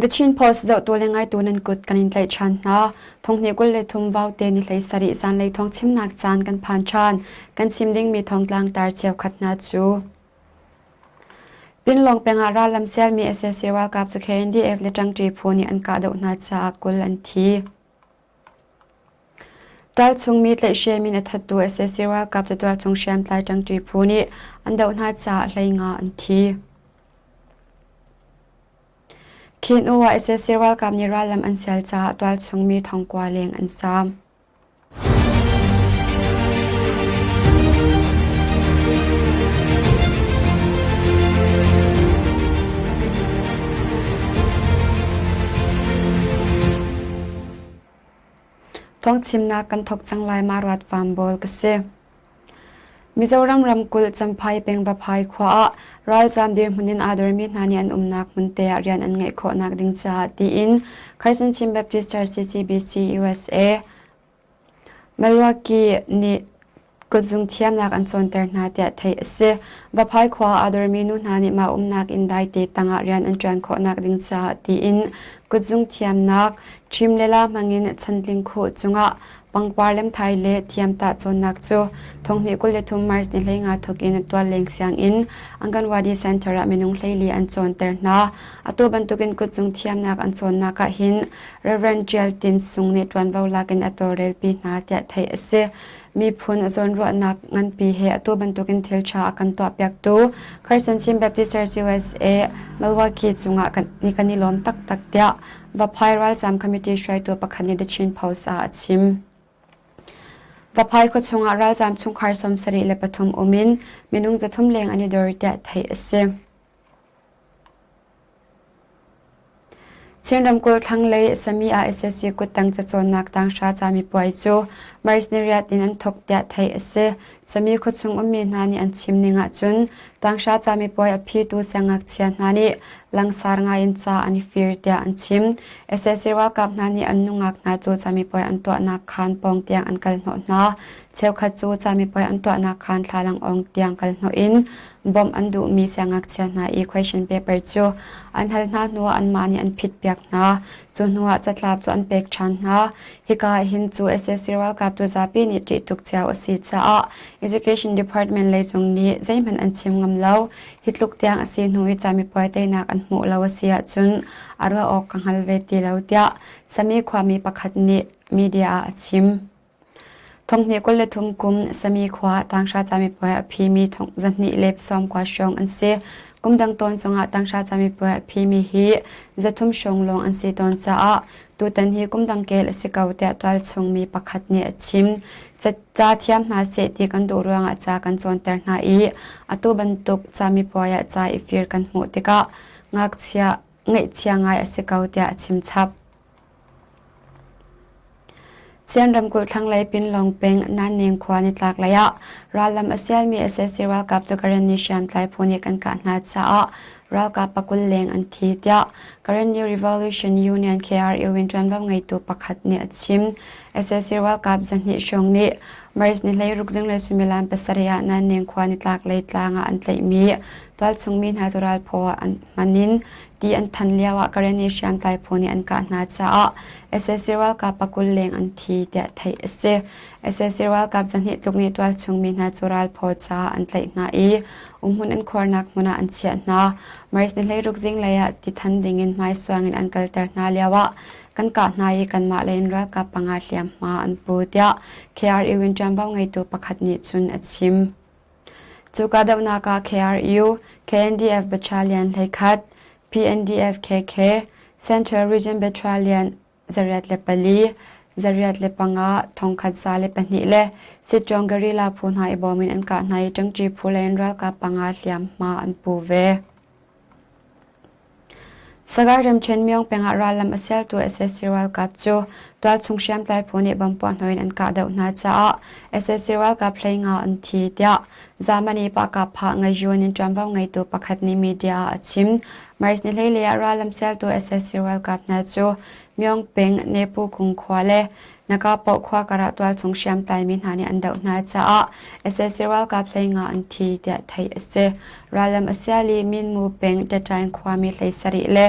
The Chin Post zohtu le ngaitu nan kut kan in tlaih ṭhan hna. Thonghnih 23 vaute ni 17 zanlei thawng chimnak caan kan phan ṭhan. Kan chim dingmi thawngtlang tar cheukhat hna cu. Pinlong peng ah rallam sialmi sac ralkap cu KNDF le ṭangṭi phu nih an kahdoh hna caah 20 an thi. Tualchung mi tlaihhrem in a thattu sac ralkap cu tualchung hriamtlai ṭangṭi phu nih an doh hna caah 15 an thi. Khin U ah sac ralkap nih rallam an sial caah tualchung mi thongkua leng an zaam. Thawngchimnak kan thawk cang lai ma ruat vam bawl ka si. Mizoram ramkulh Champhai peng Vaphai khua ah ralzaam dirhmun in aa dormi hna nih an umnak hmunte ah rian an ngeih khawhnak ding caah tiin Carson Chin Baptist Church CCBC USA Milwaukee nih kutzung thiamnak an cawnter hna tiah theih a si. Vaphai khua aa dormi nu hna nih mah umnak inn daite tangah rian an ṭuan khawhnak ding caah tiin kutzung thiamnak ṭhim le la hmangin chantling khuh cungah Pangpar lemthai le thiamtah cawnnak cu thonghnih 23 March ni 15 thawk in tualleng sianginn Anganwadi Center ah minung 14 an cawnter hna. Atu bantukin kutzung thiamnak an cawnnak ah hin Reverend Tial Tin Sung nih ṭuanvo lak in a tawlrelpi hna tiah theih a si. Miphun zawnruahnak nganpi he atu bantukin thil ṭha a kan tuahpiaktu Carson Chin Baptist Church USA Milwaukee cungah kan, ni kan i lawm taktak tiah Vaphai ralzaam committee hruaitu pakhat nih The Chin Post ah a chim. Vaphai khuachung ah ralzaam chungkhar 73 um in minung 300 leng an i dor tiah theih a si. Chin ramkulh thlanglei Sami ah SSC kuttang cacawnnak tanghra camipuai cu March ni riat in an thawk tiah theih a si. Sami khuachung ummi hna nih an chim ning ahcun tanghra camipuai a phitu siangngakchia hna nih langsar ngai in ca an i fir tiah an chim. Sac ralkap hna nih an nungak hna cu camipuai an tuahnak khaan pawng tiang an kal hnawh hna. Cheukhat cu camipuai an tuahnak khaan thlalangawng tiang kal hnawh in bawmh an duhmi siangngakchia hna i question paper cu an hal hna hnuah anmah nih an phitpiak hna. Cu hnuah catlap cu an pek ṭhan hna. Hika ah hin cu sac ralkap tu zapi nih ṭih tuk cio a si caah Education Department lei zong nih zeihmanh an chim ngam lo. Hi tluk tiang a si hnu i camipuai teinak an hmuh lo a si ahcun a ruah awk ka hngal ve ti lo tiah Sami khuami pakhat nih media ah a chim. Thonghnih 23 kum Sami khua tanghra camipuai a phimi thong 290 hrawng an si. Kum dang tawn zongah tanghra camipuai a phimi hi 300 hrawng lawng an si tawn caah tutan hi kum dang kel a si ko tiah tualchung mi pakhat nih a chim. Ca thiam hna seh ti kan duh ruangah ca kan cawnter hna i atu bantuk camipuai ah ca i fir kan hmuh tikah ngakchia ngaihchia ngai a si ko tiah a chim chap. Sian ramkulh thlanglei Pinlong peng Nanning khua nitlak lei ah rallam a sialmi sac ralkap cu Karenni hriamtlai phu nih kan kah hna caah ralkap 20 leng an thi tiah Karenni Revolution Union KRU in ṭuanvo ngeitu pakhat nih a chim. Sac ralkap 200 hrawng nih March ni 16 zinglei suimilam 7 ah Nanning khua nitlak lei tlang ah an tlaihmi tualchung mi hna cu ralphaw ah an hman in ti an than lio ah Karenni hriamtlai phu nih an kah hna caah sac ralkap 20 leng an thi tiah theih a si. Sac ralkap 200 tluk nih tualchung mi hna cu ralphaw caah an tlaih hna i umhmun an khuarnak hmun ah an chiah hna. March ni 16 zinglei ah ti than ding in hmaisuang in an kalter hna lio ah kan kah hna i kanmah lei in ralkap panga hliamhma an pu tiah KRU in ṭuanvo ngeitu pakhat nih cun a chim. Cu kahdohnak ah KRU, KNDF Battalion 11, PNDF KK, Central Region Battalion 84, 85, 1002 le Sichuan Guerrilla phu hna i bawm in an kah hna i ṭangṭi phu lei in ralkap panga hliamhma an pu ve. Sagaing ramṭhen Myong peng ah rallam a sialtu sac ralkap cu tualchung hriamtlai phu nih bomb puahhnawh in an kahdoh hna caah sac ralkap 15 an thi tiah Germany Pahkahphah Ngayun in ṭuanvo ngeitu pakhat nih media ah a chim. March ni 14 ah rallam sialtu sac ralkap hna cu Myong peng Nepu Kung khua le Nakapoh khua karah tualchung hriamtlaimi hna nih an doh hna caah sac ralkap 15 an thi tiah theih a si. Rallam a sial i Minmu peng Taṭaing khuami 17 le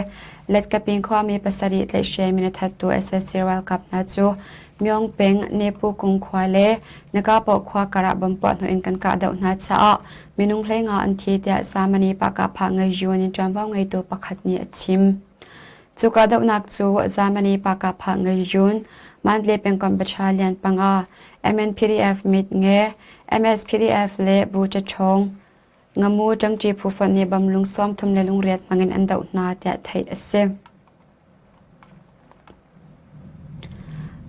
Letkaping khuami pasarih tlaihhrem in a thattu sac ralkap hna cu Myong peng Nepu Kung khua le Nakapaw khua karah bomb puahhnawh in kan kahdoh hna caah minung 15 an thi tiah Samani Pakapha Ngei in ṭuanvo ngeitu pakhat nih a chim. Cu kahdohnak cu Zamani Pakapha Ngei Yun, Mandalay pengkomh Battalion panga, MNPDF Mit Nge, MSPDF le Bu Ṭaṭhawng, Ngamu ṭangṭi phu fonh nih bamlung sawmthum le lungriat hmangin an doh hna tiah theih a si.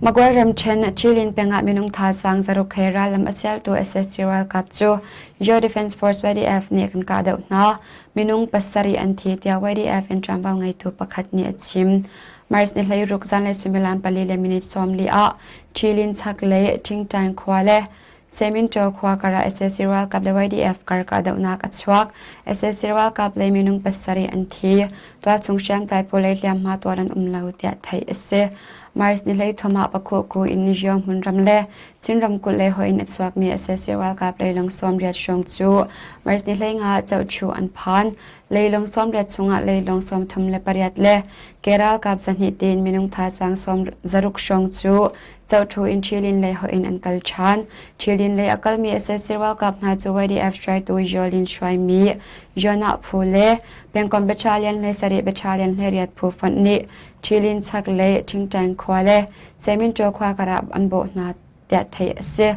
Magway ramṭhen Chilin peng ah minung thazaang zaruk he rallam a sialtu sac ralkap cu Yaw Defense Force YDF nih kan kahdoh hna. Minung pasarih an thi tiah YDF in ṭuanvo ngeitu pakhat nih a chim. March ni 16 zanlei suimilam pali le minute 40 ah Chilin chaklei Ṭhingṭaing khua le Seminṭaw khua karah sac ralkap le YDF kar kahdohnak a chuak. Sac ralkap lei minung pasarih an thi. Tualchung hriamtlai pawl lei hliamhma tuar an um lo tiah theih a si. March ni 13 ah Pakhuhku in Yaw hmunram le Chin ramkulh lei hoih in a chuakmi sac ralkap leilung 80 hrawng cu March ni 15 ah Cohchu an phan. Leilung 80 chungah leilung 38 le ke ralkap 200 tiin minung thazaang 60 hrawng cu Coṭhu in Ṭhilin lei hoih in an kal ṭhan. Ṭhilin lei a kalmi sac ralkap hna cu YDF hruaitu Yolin hruaimi Yonah phu le pengkomh battalion le sarih battalion 18 phu fonh nih Ṭhilin chaklei Ṭhingṭaing khua le Seminṭaw khua karah an bawh hna tiah theih a si.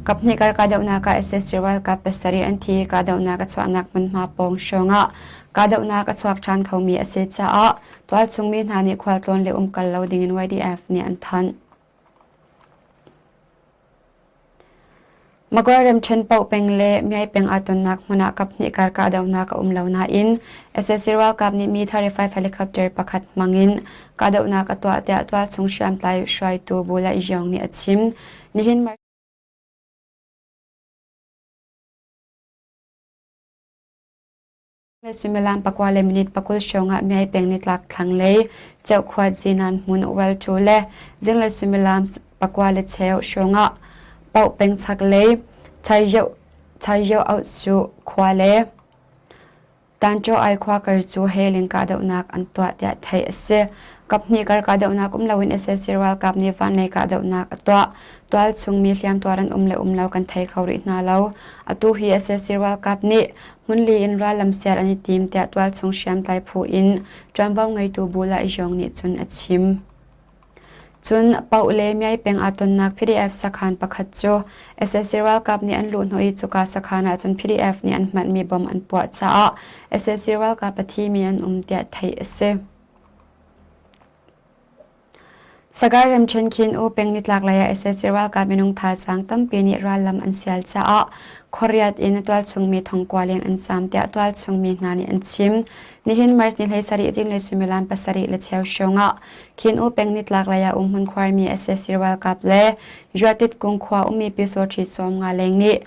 Kaphnih kar kahdohnak ah sac ralkap pasarih an thi i kahdohnak a chuahnak hmunhma pawng hrawngah kahdohnak a chuak ṭhan khomi a si caah tualchung mi hna nih khualtlawn le umkal lo dingin YDF nih an thanh. Magway ramṭhen Paoh peng le Myay peng aa tonnak hmun ah kaphnih kar kahdohnak a um lo nain sac ralkap nih Mi-35 helicopter pakhat hmang in kahdohnak a tuah tiah tualchung hriamtlai hruaitu Bu Laih Yong nih a chim. Nihin Suimilam pakua le minute 20 hrawng ah Myay peng nitlak thlanglei Ceukhua Zinan hmun Ualṭu le zinglei suimilam pakua le cheu hrawng ah Paoh peng chaklei Chaiyo Auhsu khua le Tanṭaw ai khua kar cu Heling kahdohnak an tuah tiah theih a si. Kaphnih kar kahdohnak um loin sac ralkap nih vanlei kahdohnak a tuah. Tualchung mi hliamtuar an um le um lo kan thei kho rih hna lo. Atu hi sac ralkap nih hmunli in rallam sial an i tim tiah tualchung hriamtlai phu in ṭuanvo ngeitu Bu Laih Yong nih cun a chim. Cun Paoh le Myay peng aa tonnak PDF sakhan pakhat cu sac ralkap nih an luhhnawh i cuka sakhan ah cun PDF nih an hmanhmi bom an puah caah sac ralkap a thimi an um tiah theih a si. Sagaing ramṭhen khin U peng nitlak lei ah sac ralkap minung thazaang tampi nih rallam an sial caah khuariat in tualchung mi thongkua leng an zaam tiah tualchung mi hna nih an chim. Nihin March ni 17 zinglei suimilam pasarih le cheu hrawng ah Khin U peng nitlak lei ah umhmun khuarmi sac ralkap le Yuatit kung khua ummi Pyusawṭhi 50 leng nih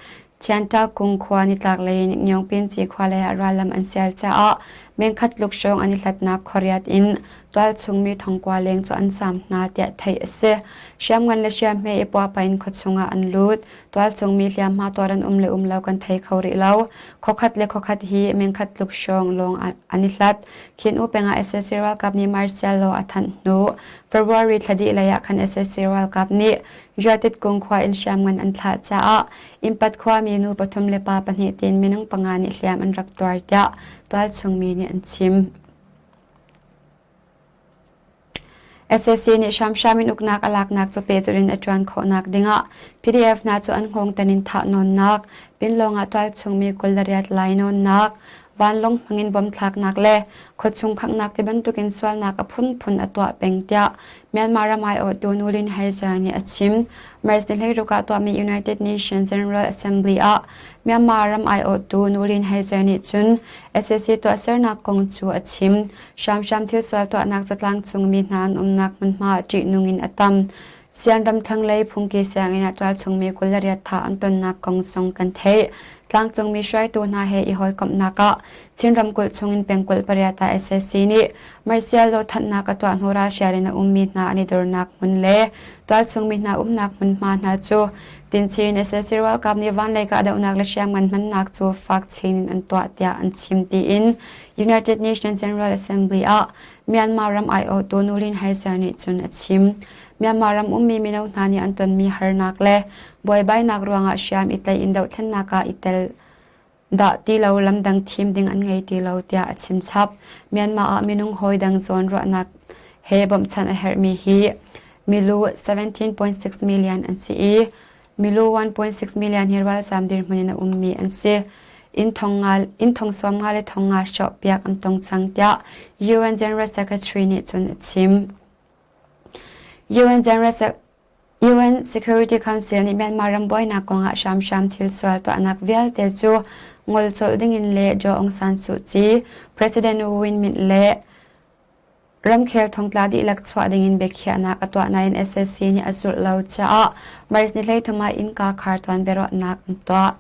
Thianta kung khua nitlak lei in Ngyongpinci khua lei ah rallam an sial caah mengkhat tluk hrawng an i hlatnak khuariat in tualchung mi thongkua leng cu an saam hna tiah theih a si. Hriamngan le hriamhme i puahpah in khuachung ah an lut. Tualchung mi hliamhma tuar an um le um lo kan thei kho rih lo. Khuakhat le khuakhat hi mengkhat tluk hrawng lawng an i hlat. Khin U peng ah sac ralkap nih martial law a thanh hnu February thla dih lei ah khan sac ralkap nih Yuatit kung khua in hriamngan an thlah caah Innpat khuami nu pathum le pa pahnih tiin minung panga nih hliam an rak tuar tiah tualchung mi nih an chim. Sac nih hramhram in uknak a laknak cu pehzulh in a ṭuan khawhnak dingah PDF hna cu an hngawng tan in thahnawnnak, pinlawng ah tualchung mi 28 lainawnnak, vanlawng hmangin bom thlaknak le khuachung khanghnak ti bantukin sualnak a phunphun a tuah peng tiah Myanmar ram aiawhtu Nulin Heiser nih a chim. March ni 16 ah tuahmi United Nations General Assembly ah Myanmar ram aiawhtu Nulin Heiser nih cun sac tuahsernak kong cu a chim. Hramhram thil sual tuahnak zatlang chungmi hna an umnak hmunhma ṭihnung in a tam. Sian ram thlanglei phungki sianginn ah tualchungmi 28 thah an tonnak kong zong kan theih. Tlangcungmi hruaitu hna he i hawikomhnak ah Chin ramkulh chungin pengkulh pariat ah sac nih martial law thanhnak a tuah hnu ralhrial in a ummi hna an i dornak hmun le tualchungmi hna umnak hmunhma hna cu Tinchin sac ralkap nih vanlei kahdohnak le hriamngan hmannak cu fak chin in an tuah tiah an chim tiin United Nations General Assembly ah. Myanmar ram aiawhtu Nulin Heiser nih cun a chim. Myanmar ram ummi mino hna nih an tonmi harnak le buaibainak ruangah hriam i tlaih in dohthlennak ah i tel dah ti lo lamdang thim ding an ngei ti lo tiah a chim chap. Myanmar ah minung hawi dang zawn ruahnak he bawmhchanh a herhmi hi milu 17.6 million an si i milu 1.6 million hi ralzaam dirhmun in a ummi an si. Inn thong sawm nga le thong nga hrawhpiak an tong cang tiah UN General Secretary nih cun a chim. UN General UN Security Council nih Myanmar ram buainak kongah hramhram thil sual tuahnak vialte cu ngol colh dingin le Daw Aung San Suu Kyi, President U Win Myint le ramkhel thongtla dihlak chuah dingin biakhiahnak a tuah nain SSC nih a zulh lo caah March ni 13 ah innka khar tuan biaruahnak an tuah.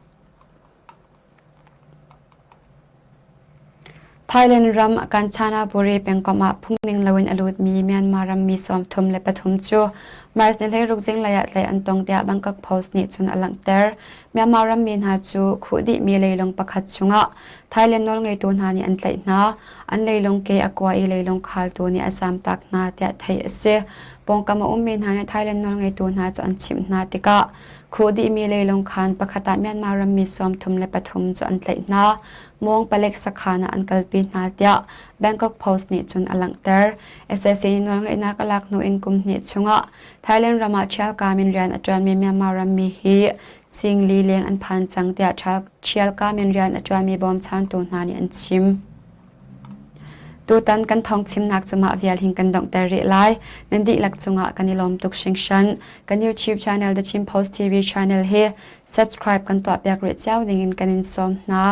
Thailand ram Kanchanaburi pengkomh ah phungning loin a lutmi Myanmar rammi 33 cu March ni 16 zinglei ah tlaih an tong tiah Bangkok Post nih cun a langhter. Myanmar rammi hna cu khuh dihmi leilung pakhat chungah Thailand nawlngeitu hna nih an tlaih hna. An leilung ke a kua i leilung khaltu nih a zamtak hna tiah theih a si. Pawngkam a ummi hna nih Thailand nawlngeitu hna cu an chimh hna tikah Khuh dihmi leilung khaan pakhat ah Myanmar rammi 33 cu an tlaih hna. Mawng palek sakhaan ah an kalpi hna tiah Bangkok Post nih cun a langhter. SAC nih nawlngeihnak a lak hnu in kum hnih chungah Thailand ram ah ṭhialkaam in rian a ṭuanmi Myanmar rammi hi singli leng an phan cang tiah ṭhialkaam in rian a ṭuanmi bawmchantu hna nih an chim. Tutan kan thawngchimnak cu mah vial hin kan donghter rih lai. Nan dihlak cungah kan i lawm tuk hringhran. Kan YouTube channel The Chin Post TV channel hi subscribe kan tuahpiak rih cio dingin kan in sawm hna.